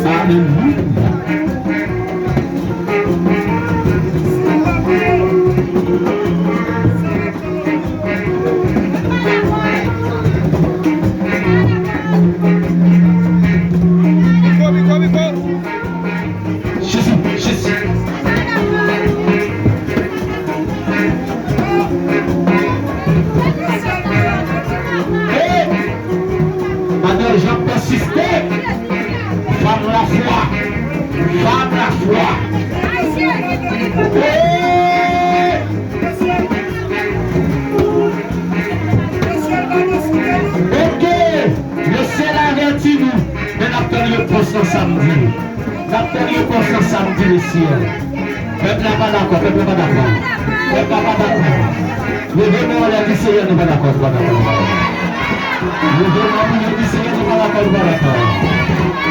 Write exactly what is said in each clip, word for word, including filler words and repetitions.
Alelouya. Jezi, Jezi. Hey! Madan Jean pèsiste. Femme la foi. Femme la foi. Hey! Ok. Le syèl avèti nou. Men n ap tann repons nan samdi. N ap tann repons nan samdi, le syèl. Pèp la pa dakò, pèp la pa dakò. Pèp la pa dakò. Leve men w anlè, di Seyè, nou pa dakò, nou pa dakò. Leve men w, di Seyè, nou pa dakò, nou pa dakò.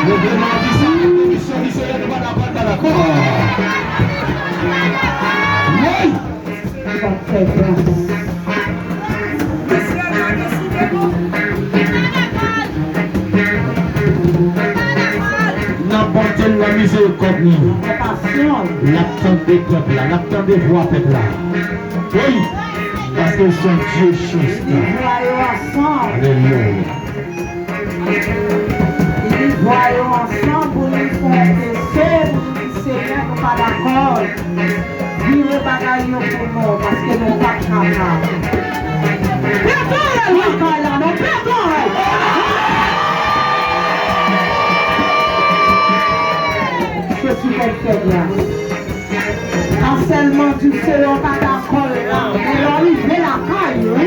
Leve men w, di Seyè, di Seyè, nou pa dakò, nou pa dakò. Woy! Li p ap fè gras. Nan bonte l, nan mizerikòd li, l ap tande pèp la, l ap tande vwa pèp la. Wi, paske l se yon Dye jis. Alelouya. Li vwa yo ansanm pou li fè yon pese, pou li di, Seyè, nou pa dakò. Vire bagay yo pou nou, paske nou pa kapab. Pètòrèl lakay la, non, pètòrèl. Jezi konn fè gras. Pa sèlman di Seyè pa dakò la, men lè w rive lakay ou,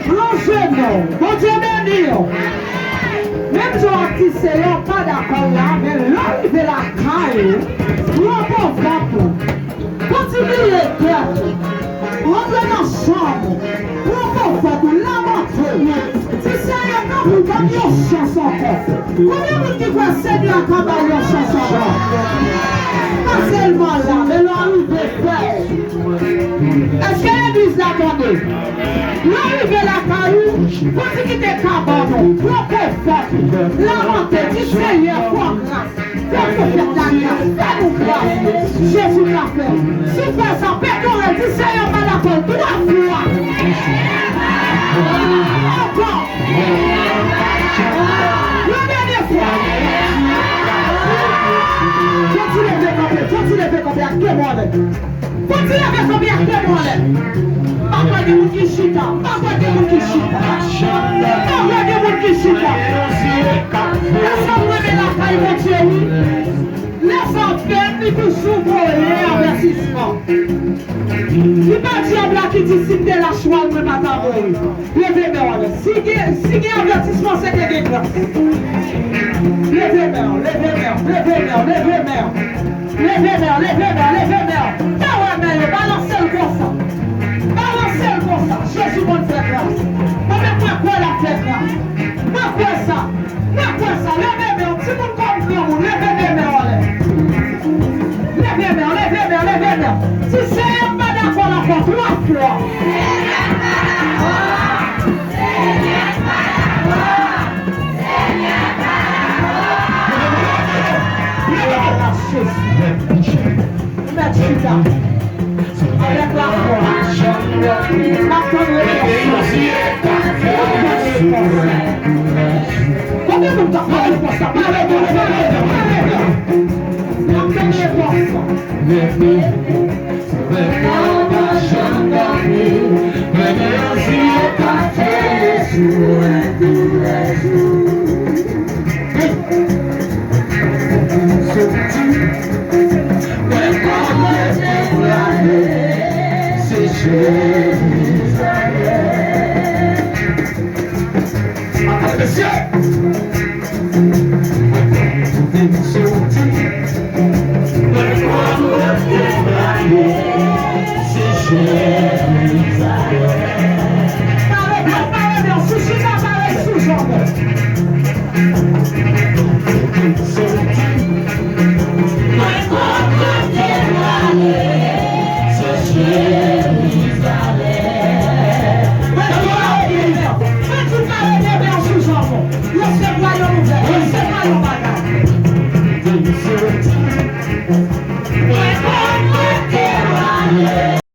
plonje men w. Bondye beni w. Menm jan w ap di Seyè pa dakò la, men lè w rive lakay ou, pran pwovèb ou. Kontinye tèt ou. Rantre nan chanm ou. Pran pwovèb ou, lamante. Di Seyè, tanpri, ban m yon chans ankò. Konbyen moun ki kwè Senyè a ka ba w yon chans ankò? Pa sèlman la, men lè w rive fè. Èske legliz la tande? Lè w rive lakay ou, pou di kite kabann ou, pran pwovèb ou, lamante, di Seyè, fè gras. Fè pwofèt la gras, fè nou gras. Jezi ka fè. Si w fè sa, pètòrèl, di Seyè pa dakò twa fwa. Ankò. Yon dènye fwa. Fò ti leve kanpe, fò ti leve kanpe ak de men anlè. Fò ti leve kanpe ak de men anlè. M pa kwè gen moun ki chita. M pa kwè gen moun ki chita. M pa kwè gen moun ki chita. Èske w renmen lakay Bondye, wi? Lè sa ap fèt, li toujou voye avètisman. Li pa dyab la ki di, "Si m te lach wal, mwen pa ta mouri." Leve men w anlè. Si gen, si gen avètisman, se ke gen gras. Leve men w, leve men w, leve men w, leve men w. Leve men w, leve men w, leve men w. Pa wè men yo, balanse l konsa. Balanse l konsa. Jezi konn fè gras. Mwen menm, mwen kwè l ap fè gras. Mwen kwè sa. Mwen kwè sa. Leve men w, timoun kòm granmoun, leve de men w anlè. Leve men w, leve men w, leve men w. Si Seyè pa dakò la, fè twa fwa. Mèt chita. Avèk lafwa. N ap tann repons la. N ap tann repons la. Konbyen moun k ap tann repons la? Pale, pale, pale, pale, pale. N ap tann repons la. Mwen pa janm dòmi, mwen gen yon zye k ap fè sou mwen toulejou. Mwen konnen se pou lale, se Jerizalèm. Mesye! Mwen konnen se